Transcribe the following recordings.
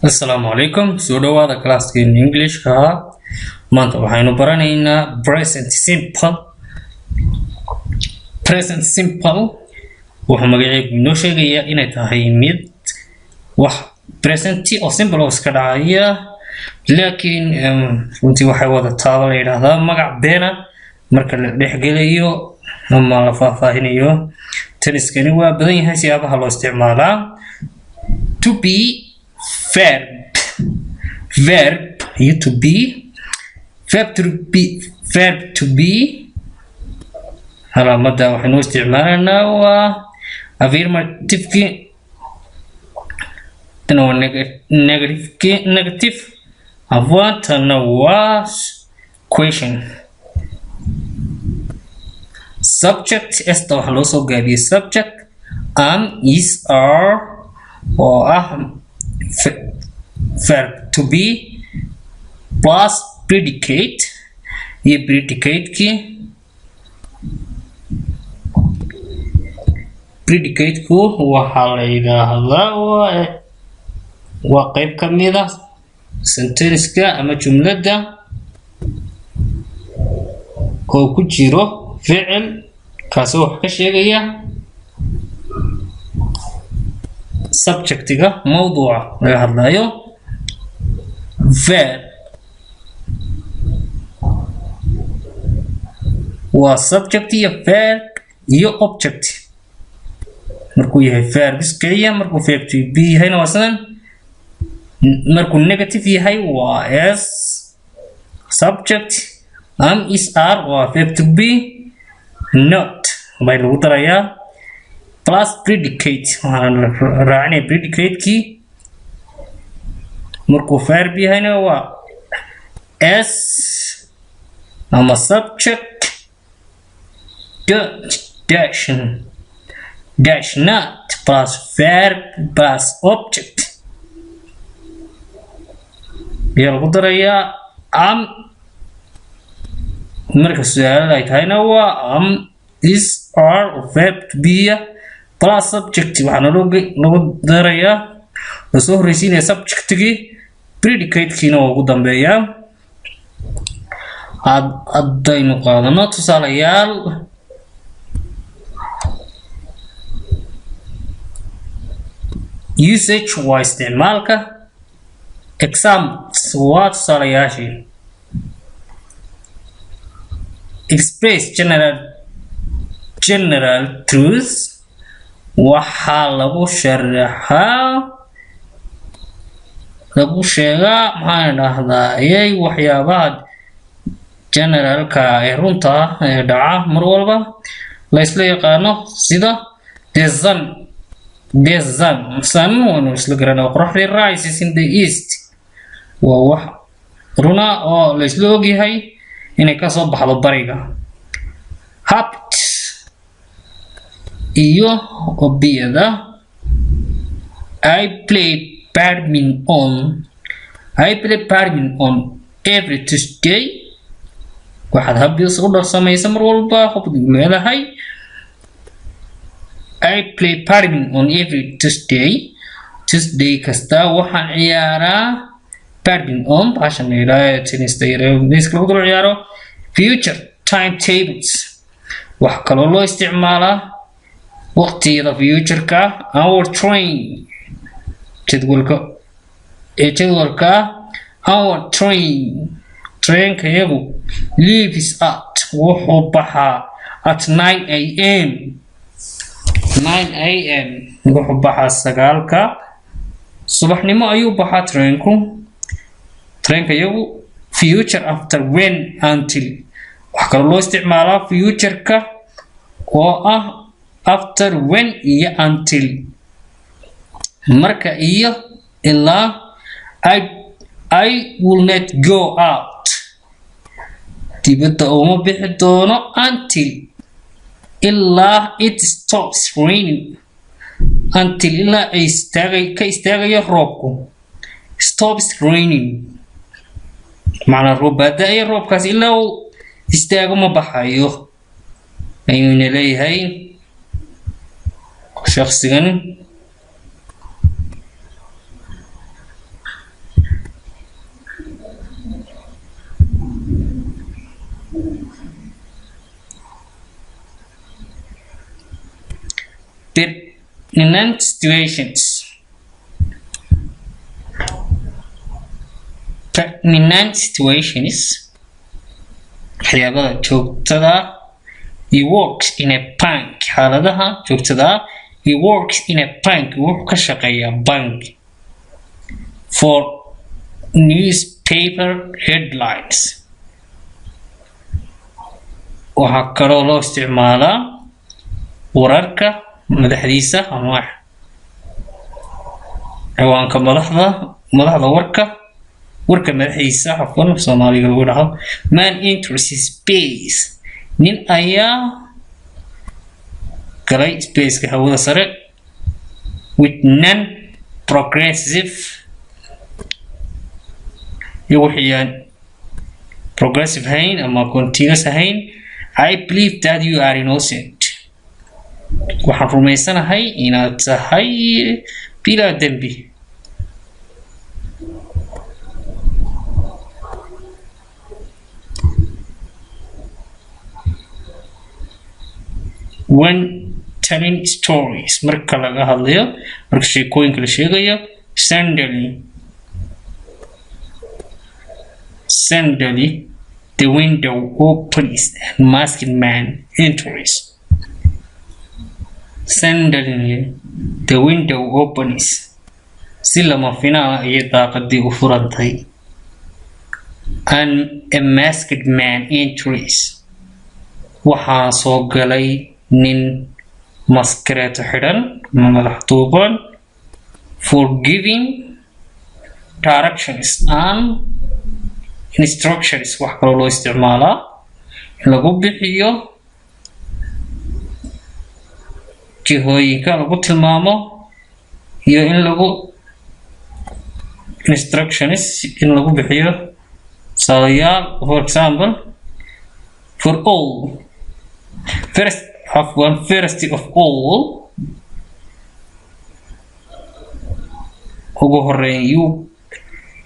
Asalaamu calaykum, soo dhawaada classkeena Englishka ahaa. Maanta waxaynu baranaynaa present simple. Present simple wuxuu magaceedu inoo sheegayaa inay tahay mid wax present oo simple oo iska dhacaya, laakiin runtii waxay wadataaba la yidhaahdaa magac beena marka la dhexgelayo ama la faahfaahinayo. Tensekani waa badan yahay siyaabaha loo isticmaalaa. To be verb, verb iyo to be, verb to be, verb to be. Calaamada waxaynu isticmaalaynaa waa affirmativeki, tana waa negative, negative afwan, tana waa question. Subject, S-ta waxaa loo soo gaabiyey subject, am, is, are oo ah verb to be, plus predicate iyo predicate-kii. Predicate-ku waxaa la yidhaahdaa waa qeyb ka mid ah sentenska ama jumladda oo ku jiro ficil, kaasoo wax ka sheegaya subjectiga mawduuca laga hadlayo. Verb waa subject iyo verb iyo object markuu yahay verbs keliya. Markuu verb to be yahayna waa sidan. Markuu negative yahay waa s, subject, am, is, are waa verb to be, not bay lagu darayaa, plus predicate. Waxaana la raacinaya predicate-kii. Markuu verb yahayna waa s ama subject, dot, dash, dash, not, plus verb plus object ayaa lagu darayaa. Am marka su-aalada ay tahayna waa am, is, are, verb to be plus subject. Waxaana lagu darayaa, la soo horreysiinaya subjectigii, predicatekiina waa ugu dambeeyaa. Haddaynu qaadano tusaalayaal: usage waa isticmaalka, examples waa tusaalayaashii. Express general truth, waxaa lagu sharaxaa, lagu sheegaa, maxaan dhahdaa ayay, waxyaabaha generalka ee runta ee dhaca mar walba la isla yaqaano, sida the sun, the sun, sun waanu isla garanaa, qoraxdii, rises in the east, waa wax runa oo la isla ogyahay inay kasoo baxdo bariga. Habit iyo hobiyada: I play badminton on every Tuesday. Waxaad habis u dharsamaysa mar walba hobdi leedahay. I play badminton on every Tuesday. Tuesday kasta waxaan ciyaaraa badminton, bahashan la yidhaaha tenista yare miiska lagu dul ciyaaro. Future timetables, waxaa kaloo loo isticmaalaa waqtiyada futureka. Our train, jadwalka ee jadwalka. Our train, trainka iyagu, leaves at, wuxuu baxaa, at 9 a.m., 9 a.m. wuxuu baxaa, 9-ka subaxnimo ayuu baxaa trainku, trainka iyagu. Future after when, until, waxaa kaloo loo isticmaalaa futureka oo ah after when iyo until, marka iyo ilaa. I will not go out, dibadda uma bixi doono, until, ilaa, it stops raining, until, ilaa ay istaagay, ka istaagayo roobku. Stops raining macnaa roob baa da-aya, roobkaas ilaa uu istaago ma baxayo ayuuna leeyahay shakhsigan. Pertinent situations. Pertinent situations, waxyaabaha joogtada. He works in a bank. Xaaladaha joogtada. He works in a bank. Wuxuu ka shaqeeyaa bank. For newspaper headlines, waxaa kaloo loo isticmaalaa wararka madaxdiisa ama ciwaanka madaxda warka madaxdiisa, xafwan, Soomaaliga lagu dhaho. Man enters space, nin ayaa galay spaceka, hawada sare. With non progressive iyo wixii aan progressive ahayn ama continuous ahayn. I believe that you are innocent, waxaan rumaysanahay inaad tahay bilaa dembi. When telling stories, marka laga hadlayo, marka sheekooyinka la sheegayo. Suddenly the window opens and masked man enters. Suddenly the window opens, si lama filaan ayay daaqadii u furantay, and a masked man enters, waxaa soo galay nin maskareeto xidhan ama madax duuban. For giving directions and instructions, wax kaloo loo isticmaalaa in lagu bixiyo jihooyinka, lagu tilmaamo, iyo in lagu instructions, in lagu bixiyo tusaalayaal. For example, for all, first, afwan, first of all, ugu horeyn,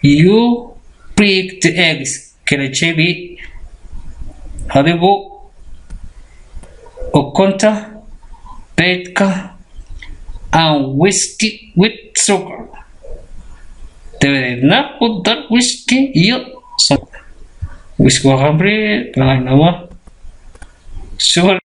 you break the eggs, kala jebi adigu ukunta, beedka, and whisk with sugar, dabadeedna ku dar whisky iyo whisky, waa khamri ama sugar.